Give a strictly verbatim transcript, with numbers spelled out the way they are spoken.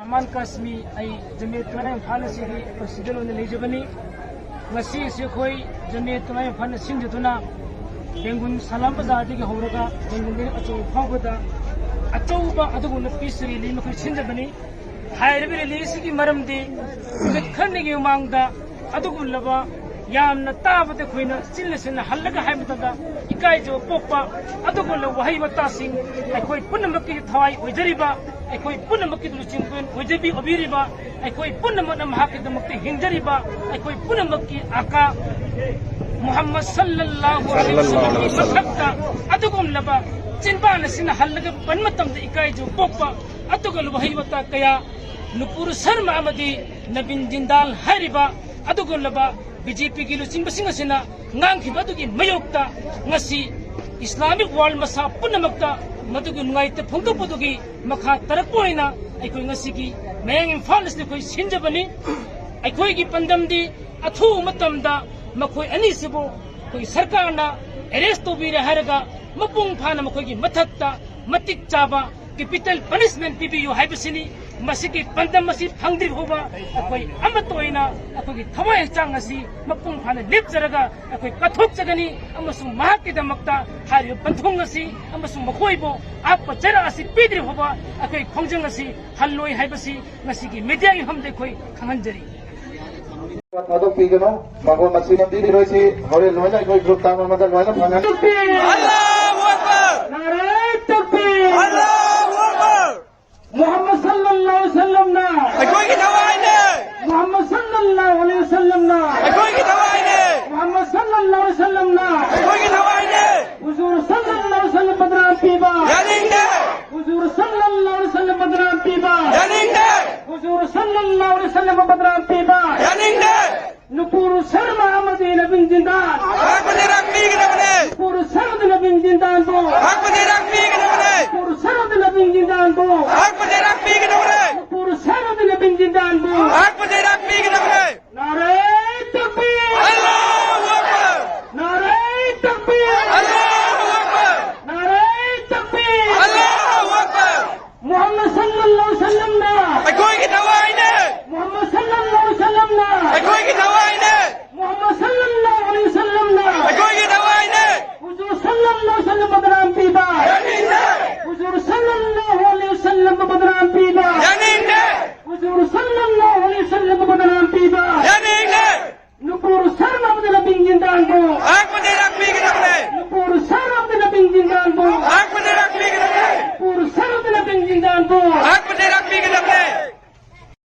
ꯖꯃꯥꯟ ꯀꯥꯁꯃꯤ, ꯑꯩ ꯖꯃꯤꯌꯠ ꯎꯂꯃꯥ ꯏꯝꯐꯥꯜ ꯑꯁꯤꯒꯤ ꯄ꯭ꯔꯁꯤꯗꯦꯟ ꯑꯣꯏꯅ ꯂꯩꯖꯕꯅꯤ꯫ ꯉꯁꯤ ꯑꯁꯤ ꯑꯩꯈꯣꯏ ꯖꯃꯤꯌꯠ ꯎꯂꯃꯥ ꯏꯝꯐꯥꯜꯅ ꯁꯤꯟꯖꯗꯨꯅ ꯔꯦꯡꯒꯨꯟ ꯁꯂꯥꯝ ꯕꯖꯥꯔꯗꯒꯤ ꯍꯧꯔꯒ ꯔꯦꯡꯒꯨꯟ ꯂꯩꯔꯛ ꯑꯆꯧꯕ ꯐꯥꯎꯕꯗ ꯑꯆꯧꯕ ꯑꯗꯨꯒꯨꯝꯕ ꯄꯤꯁ ꯔꯦꯂꯤ ꯑꯃ ꯑꯩꯈꯣꯏ ꯁꯤꯟꯖꯕꯅꯤ꯫ ꯍꯥꯏꯔꯤꯕ ꯔꯦꯂꯤ ꯑꯁꯤꯒꯤ ꯃꯔꯝꯗꯤ ꯅꯨꯃꯤꯠ ꯈꯔꯅꯤꯒꯤ ꯃꯃꯥꯡꯗ ꯑꯗꯨꯒꯨꯝꯂꯕ ꯌꯥꯝꯅ ꯇꯥꯕꯗ ꯑꯩꯈꯣꯏꯅ ꯆꯤꯟꯅ ꯆꯤꯟꯅ ꯍꯜꯂꯒ ꯍꯥꯏꯕ ꯃꯇꯝꯗ ꯏꯀꯥꯏꯖꯕ ꯄꯣꯛꯄ ꯑꯗꯨꯒꯨꯝꯂꯕ ꯋꯥꯍꯩ ꯋꯥꯇꯥꯁꯤꯡ, ꯑꯩꯈꯣꯏ ꯄꯨꯝꯅꯃꯛꯀꯤ ꯊꯋꯥꯏ ꯑꯣꯏꯖꯔꯤꯕ, ꯑꯩꯈꯣꯏ ꯄꯨꯝꯅꯃꯛꯀꯤ ꯂꯨꯆꯤꯡꯄꯨꯔꯦꯟ ꯑꯣꯏꯖꯕꯤ ꯑꯣꯏꯕꯤꯔꯤꯕ, ꯑꯩꯈꯣꯏ ꯄꯨꯝꯅꯃꯛꯅ ꯃꯍꯥꯛꯀꯤꯗꯃꯛꯇ ꯍꯤꯡꯖꯔꯤꯕ, ꯑꯩꯈꯣꯏ ꯄꯨꯝꯅꯃꯛꯀꯤ ꯑꯀꯥ ꯃꯨꯍꯝꯃꯗ ꯁꯜꯂꯜꯂꯥꯍꯨ ꯑꯂꯩꯍꯤ ꯁꯜꯂꯜꯂꯥꯍꯨ ꯑꯂꯩꯍꯤ ꯋꯁꯜꯂꯝꯒꯤ ꯋꯁꯜꯂꯝ꯫ ꯃꯊꯛꯇ ꯑꯗꯨꯒꯨꯝꯂꯕ ꯆꯤꯟꯕꯥꯟ ꯑꯁꯤꯅ ꯍꯜꯂꯒ ꯄꯟ ꯃꯇꯝꯗ ꯏꯀꯥꯏꯖꯕ ꯄꯣꯛꯄ ꯑꯗꯨꯒꯨꯝꯂꯕ ꯋꯥꯍꯩ ꯋꯥꯇꯥ ꯀꯌꯥ ꯅꯨꯄꯨꯔ ꯁꯔꯃ ꯑꯃꯗꯤ ꯅꯕꯤꯟ ꯖꯤꯟꯗꯥꯜ ꯍꯥꯏꯔꯤꯕ ꯑꯗꯨꯒꯨꯝꯂꯕ ꯕꯤ ꯖꯦ ꯄꯤꯒꯤ ꯂꯨꯆꯤꯡꯕꯁꯤꯡ ꯑꯁꯤꯅ ꯉꯥꯡꯈꯤꯕ ꯑꯗꯨꯒꯤ ꯃꯥꯌꯣꯛꯇ ꯉꯁꯤ ꯏꯁꯂꯥꯃꯤꯛ ꯋꯥꯔꯜ ꯃꯁꯥ ꯄꯨꯝꯅꯃꯛꯇ ꯃꯗꯨꯒꯤ ꯅꯨꯡꯉꯥꯏꯇ ꯐꯣꯡꯗꯣꯛꯄꯗꯨꯒꯤ ꯃꯈꯥ ꯇꯥꯔꯛꯄ ꯑꯣꯏꯅ ꯑꯩꯈꯣꯏ ꯉꯁꯤꯒꯤ ꯃꯌꯥꯡ ꯏꯝꯐꯥꯜ ꯑꯁꯤꯗ ꯑꯩꯈꯣꯏ ꯁꯤꯟꯖꯕꯅꯤ꯫ ꯑꯩꯈꯣꯏꯒꯤ ꯄꯥꯟꯗꯝꯗꯤ ꯑꯊꯨꯕ ꯃꯇꯝꯗ ꯃꯈꯣꯏ ꯑꯅꯤꯁꯤꯕꯨ ꯑꯩꯈꯣꯏ ꯁꯔꯀꯥꯔꯅ ꯑꯦꯔꯦꯁ ꯇꯧꯕꯤꯔꯦ ꯍꯥꯏꯔꯒ ꯃꯄꯨꯡ ꯐꯥꯅ ꯃꯈꯣꯏꯒꯤ ꯃꯊꯛꯇ ꯃꯇꯤꯛ ꯆꯥꯕ ꯀꯦꯄꯤꯇꯦꯜ ꯄꯅꯤꯁꯃꯦꯟ ꯄꯤꯕꯤꯌꯨ ꯍꯥꯏꯕꯁꯤꯅꯤ꯫ ꯃꯁꯤꯒꯤ ꯄꯥꯟꯗꯝ ꯑꯁꯤ ꯐꯪꯗ꯭ꯔꯤ ꯐꯥꯎꯕ ꯑꯩꯈꯣꯏ ꯑꯃꯠꯇ ꯑꯣꯏꯅ ꯑꯩꯈꯣꯏꯒꯤ ꯊꯋꯥꯏ ꯍꯛꯆꯥꯡ ꯑꯁꯤ ꯃꯄꯨꯡ ꯐꯥꯅ ꯂꯦꯞꯆꯔꯒ ꯑꯩꯈꯣꯏ ꯀꯠꯊꯣꯛꯆꯒꯅꯤ ꯑꯃꯁꯨꯡ ꯃꯍꯥꯛꯀꯤꯗꯃꯛꯇ ꯍꯥꯏꯔꯤꯕ ꯄꯟꯊꯨꯡ ꯑꯁꯤ ꯑꯃꯁꯨꯡ ꯃꯈꯣꯏꯕꯨ ꯑꯍꯥꯠꯄ ꯆꯩꯔꯥꯛ ꯑꯁꯤ ꯄꯤꯗ꯭ꯔꯤ ꯐꯥꯎꯕ ꯑꯩꯈꯣꯏ ꯈꯣꯡꯖꯪ ꯑꯁꯤ ꯍꯜꯂꯣꯏ ꯍꯥꯏꯕꯁꯤ ꯉꯁꯤꯒꯤ ꯃꯤꯗꯤꯌꯥꯒꯤ ꯃꯐꯝꯗ ꯑꯩꯈꯣꯏ ꯈꯪꯍꯟꯖꯔꯤ꯫ ꯊꯥꯗꯣꯛꯄꯤꯒꯅꯨ꯫ ꯃꯐꯝ ꯑꯁꯤ ꯅꯝꯕꯤꯔꯤꯕꯁꯤ ꯍꯣꯔꯦꯟ ꯂꯣꯏꯅ ꯑꯩꯈꯣꯏ ꯒ꯭ꯔꯨꯞ ꯇꯥꯡ ꯑꯃꯗ ꯂꯣꯏꯅ ꯐꯪꯒꯅꯤ꯫ ꯑꯜꯂꯥꯍꯨ ꯑꯛꯕꯔ! ꯅꯥꯔꯦ ꯇꯛꯕꯤꯔ! ꯑꯜꯂꯥꯍꯨ ꯑꯛꯕꯔ! ꯃꯨꯍꯝꯃꯗ ꯁꯜꯂꯜꯂꯥꯍꯨ ꯑꯂꯩꯍꯤ ꯋꯁꯜꯂꯝꯅ ꯑꯩꯈꯣꯏꯒꯤ ꯊꯋꯥꯏꯅꯦ! ꯃꯨꯍꯝꯃꯗ ꯁꯜꯂꯜꯂꯥꯍꯨ ꯑꯂꯩꯍꯤ ꯋꯁꯜꯂꯝꯅ ꯑꯩꯈꯣꯏꯒꯤ ꯊꯋꯥꯏꯅꯦ! ꯃꯨꯍꯝꯃꯗ ꯁꯜꯂꯜꯂꯥꯍꯨ ꯑꯂꯩꯍꯤ ꯋꯁꯜꯂꯝꯅ ꯑꯩꯈꯣꯏꯒꯤ ꯊꯋꯥꯏꯅꯦ! ꯍꯨꯖꯨꯔ ꯁꯜꯂꯜꯂꯥꯍꯨ ꯑꯂꯩꯍꯤ ꯋꯁꯜꯂꯝ ꯕꯗꯅꯥꯝ ꯄꯤꯕ ꯌꯥꯅꯤꯡꯗꯦ! ꯍꯨꯖꯨꯔ ꯁꯜꯂꯜꯂꯥꯍꯨ ꯑꯂꯩꯍꯤ ꯋꯁꯜꯂꯝ ꯕꯗꯅꯥꯝ ꯄꯤꯕ ꯌꯥꯅꯤꯡꯗꯦ! ꯍꯨꯖꯨꯔ ꯁꯜꯂꯜꯂꯥꯍꯨ ꯑꯂꯩꯍꯤ ꯋꯁꯜꯂꯝ ꯕꯗꯅꯥꯝ ꯄꯤꯕ ꯌꯥꯅꯤꯡꯗꯦ! ꯅꯨꯄꯨꯔ ꯁꯔꯃ ꯑꯃꯗꯤ ꯅꯕꯤꯟ ꯖꯤꯟꯗꯥꯟ! ꯃꯍꯥꯛꯄꯨ ꯆꯩꯔꯥꯛ ꯄꯤꯒꯗꯕꯅꯦ! ꯅꯨꯄꯨꯔ ꯁꯔꯃ ꯑꯃꯗꯤ ꯅꯕꯤꯟ ꯖꯤꯟꯗꯥꯟꯕꯨ! ꯃꯍꯥꯛꯄꯨ ꯆꯩꯔꯥꯛ ꯄꯤꯒꯗꯕꯅꯦ! ꯅꯨꯄꯨꯔ ꯁꯔꯃ ꯑꯃꯗꯤ ꯅꯕꯤꯟ ꯖꯤꯟꯗꯥꯟꯕꯨ! ꯃꯍꯥꯛꯄꯨ ꯆꯩꯔꯥꯛ